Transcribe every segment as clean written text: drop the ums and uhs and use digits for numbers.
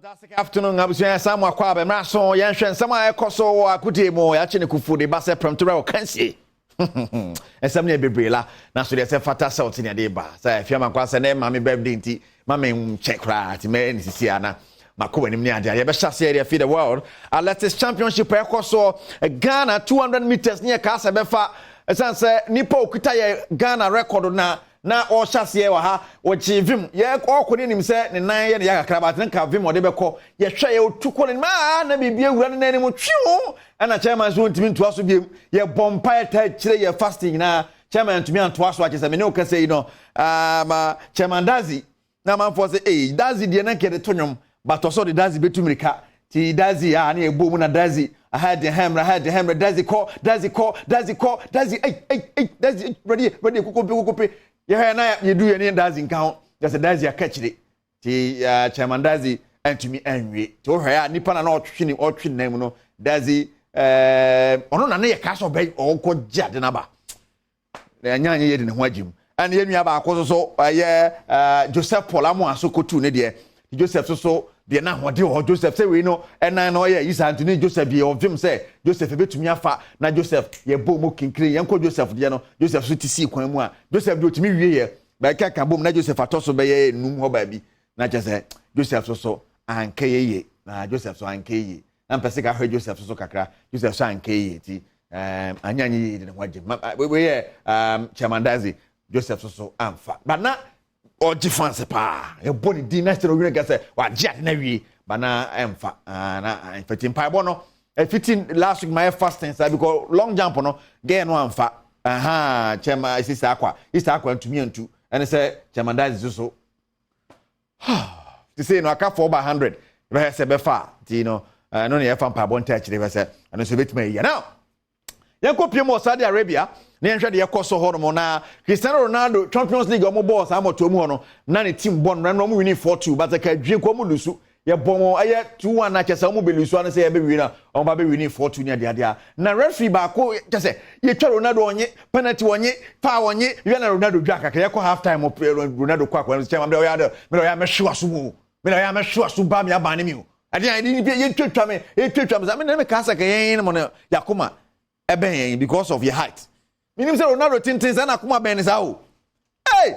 Fantastic afternoon, abusua yɛn san mu akɔ aba mmerɛ so yɛnhwɛ nsɛm a ɛkɔ so wɔ akodie mu. Yɛakye ne kufu de ba sɛ prɛmtorɛ wɔ kansie. Nsɛm no yɛ bebree la, nanso deɛ sɛ fata sɛ ɔte nea de ba sɛ afia ma nkwa sɛ ne maame birthday nti ma me nkyɛ koraa nti mɛyɛ ne sisi a na makɔ w'anim ne adeɛ a yɛbɛhyɛ aseɛ deɛ fi the World Athletics Championship ɛkɔ so. Ghana 200 meters ne yɛ kaa sɛ bɛfa, ɛsiane sɛ nipa okita yɛ Ghana record na ɔhyɛ aseɛ wɔ ha, wɔkye vim yɛ ɔkɔ ne nim sɛ ne nan yɛ ne yɛ kakra baate ne nka vim ɔde bɛkɔ. Yɛhwɛ yɛ otu kɔ ne nim aa na biribi awura ne nan anim twiw, ɛna chairman nso ntumi ntoa so biem. Yɛbɔ mpa yɛ ta akyire yɛ fasting nyinaa, chairman ntumi antoa so. Akyɛ sɛ me ne wo kasa yi no, chairman Dazi na amanfoɔ sɛ ee Dazi deɛ na nkɛ de to nwom batɔ sɛ ɔde Dazi bɛtu mirika ti Dazi a ne yɛbɔ mu na Dazi aha de hɛmrɛ, aha de hɛmrɛ, Dazi kɔ, Dazi kɔ, Dazi kɔ, Dazi ei ei ei, Dazi ready ready, kokope kokope. Yɛhwɛ na yɛdu yɛ ne Dazi nka ho yɛ sɛ Dazi aka akyire ti chairman Dazi ntumi anwie. Ti wohwɛ a nipa na ɔtwe ne ɔtwe ne nan mu no, Dazi ɔno na ne yɛ kaa sɛ ɔbɛ ɔkɔ gye ade n'aba na ɛnya anyɛ yɛ de ne ho agye mu. Ɛna yɛn nua baako nso so ɛyɛ Joseph Paul Amoa so kotu ne deɛ. Joseph soso deɛ na ahoɔden wɔ hɔ. Joseph sɛ wei no ɛnan na ɔyɛ yi saa nti ne Joseph deɛ ɔvim sɛ Joseph ebetumi afa na Joseph yɛ bɔ mu kinkiri. Yɛn kɔ Joseph deɛ no, Joseph so ti sii kwan mu a Joseph deɛ otumi wie yɛ bɛka ka bom na Joseph atɔ so bɛyɛ enum hɔ baabi na kyerɛ sɛ Joseph soso anka yie na Joseph so anka yie na mpɛ sɛ ka hwɛ Joseph soso kakra. Joseph so anka yie ti anya anya yie de ne ho agye ma wei yɛ chairman Dazi. Joseph soso amfa but na ɔgye fans paa, yɛbɔ ne din na kyerɛ owia kɛ sɛ wagye ade na wie ba na ɛmfa na mfati mpaebɔ no ɛfiti last week ma yɛ fasting saa because long jump no girl no amfa aha. Chairman sisa akwa, sisa akwa ntumi antu. Ɛne sɛ chairman Dazi soso te sɛ no aka 4 by 100 bɛyɛ sɛ bɛfa ti no, ɛno ne yɛfa mpaebɔ nta akyire bɛ sɛ ɛno nso bɛtumi ayi. Now yɛnkɔ pie mu wɔ Saudi Arabia na yɛnhwɛ deɛ ɛkɔ so hɔ nom. Na Cristiano Ronaldo, Champions League ɔmo bɔɔ saa mɔtoa mu hɔ no na ne team bɔ no na ɔmo win 4-2, but ɛka adwie kɔ ɔmo lose. Yɛbɔ wɔn ɛyɛ 2-1 na kyɛ sɛ ɔmo bɛ lose ano sɛ yɛbɛ win na ɔmo ba bɛ win 4-2 ne adeadeɛ a na referee baako kyɛ sɛ yɛtwa Ronaldo ɔnye penalty, ɔnye foul, ɔnye wia na Ronaldo dwa kakra. Yɛkɔ half time, Ronaldo kɔ akɔ kyɛn mɛ ɔyɛ adɛ mɛ ɔyɛ amɛhwe waso mu mɛ ɔyɛ amɛhwe waso ba mi aba ne mi o ɛdeɛ a yɛtwatwa me yɛtwatwa me sa mɛ na mɛ kaa sɛ kɛ yɛn mo no yakoma ɛbɛn yɛn because of your height. Minim sɛ Ronaldo tenten sɛ na akoma bɛn ne saa o. Ee,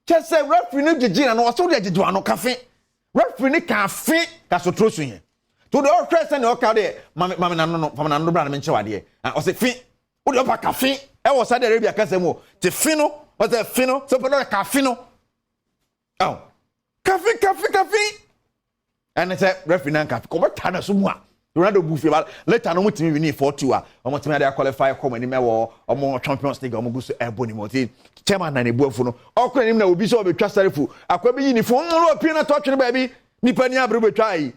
kyɛ sɛ referee no gyegye na no ɔsɛ wode agyegye wano kafe. Referee no kafe kasotoro so yɛn to deɛ ɔhwɛ sɛ nea ɔka deɛ mame mame nano no fam nano bra na menkyerɛ wadeɛ. Ah, ɔsɛ fe wode ɔpa kafe ɛwɔ Saudi Arabia kasa mu o te fe no, ɔsɛ fe no sɛ wopɛ no kafe no ɔw kafe kafe kafe. Ɛne sɛ referee no ankafe kɔbɛta na so mu a Ronaldo bu fie ba. Later no ɔmo tumi win 4-2 a ɔmo tumi ade qualify kɔ ɔmo anim ɛwɔ ɔmo Champions League a ɔmo gu so ɛbɔ ne mu. Nti chairman na ne bu afu no ɔkɔ n'anim na obi sɛ ɔbɛtwa sɛrifo akwa bi yi ne phone no ɔpie na tɔtwene baabi nipa ni abere bɛtwa ayi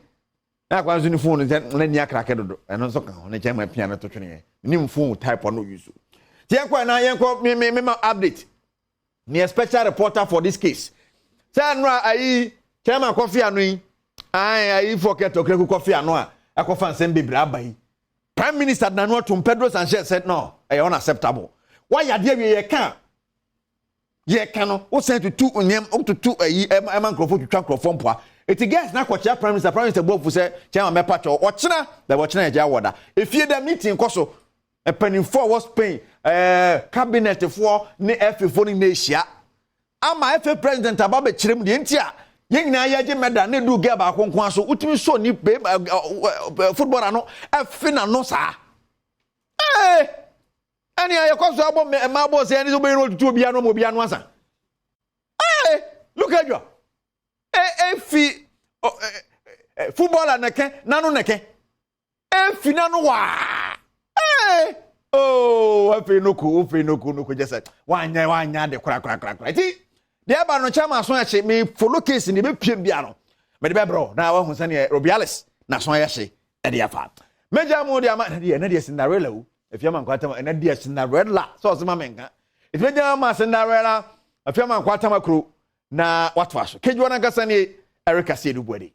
na akwa nso ne phone no sɛ na ni akrake dodo. Ɛno nso ka ho ne chairman pia no tɔtwene yɛ ne phone type ɔno use ti. Yɛnkɔ ɛna yɛnkɔ me me me ma update ne special reporter for this case sɛ ɛnura ayi chairman kɔfi ano yi ayi ayi fɔ kɛtɔ kɛkɛ kɔfi ano a ɛkɔfa nsɛm bebree aba yi. Prime Minister nanu atum Pedro Sanchez said no, ɛyɛ unacceptable. Wayɛ adeɛ wie yɛ ka yɛ ka no wosan tutu nneɛma wotutu ayi ɛma nkurɔfoɔ twitwa nkurɔfoɔ mpoa. Eti guys na akɔkyea prime minister. Prime minister bu afu sɛ chairman mɛpa kyɛw ɔkyena bɛbɛ ɔkyena yɛ gya wɔda efie dɛ meeting kɔ so. Mpanimfoɔ a wɔ Spain cabinet foɔ ne FA foɔ no nyinaa ahyia ama FA president aba bɛkyerɛ mu deɛ nti a yɛn nyinaa yɛgye mɛda ne du girl baako nko aso wotumi so ni bɛɛ football ano ɛfe n'ano saa. Ɛne a yɛkɔ so abɔ mmaa bɔ sɛ ɛne sɛ wobɛyɛ no otutu obiara no ma obiara no asa. Look at you efi footballer nɛkɛ n'ano nɛkɛ efi n'ano waa. Oh, afei noko afei noko noko gye sɛ wanyɛ wanyɛ ade korakorakorakora. Ti deɛ ɛba no kyɛn ma so akyi me follow case ne bɛpie bia no mede bɛbrɛ na wahu sɛneɛ Rubiales na so ayɛ hye ɛde afa mɛgya mu de ama ɛnɛ deɛ. Ɛnɛ deɛ Cinderella o, Afiama Nkwatam. Ɛnɛ deɛ Cinderella sɛ ɔsɛ ma menka ɛti mɛgya ma Cinderella Afiama Nkwatam akuro na watoa so. Kedwa no ankasa ne Erika Siedu Buadi.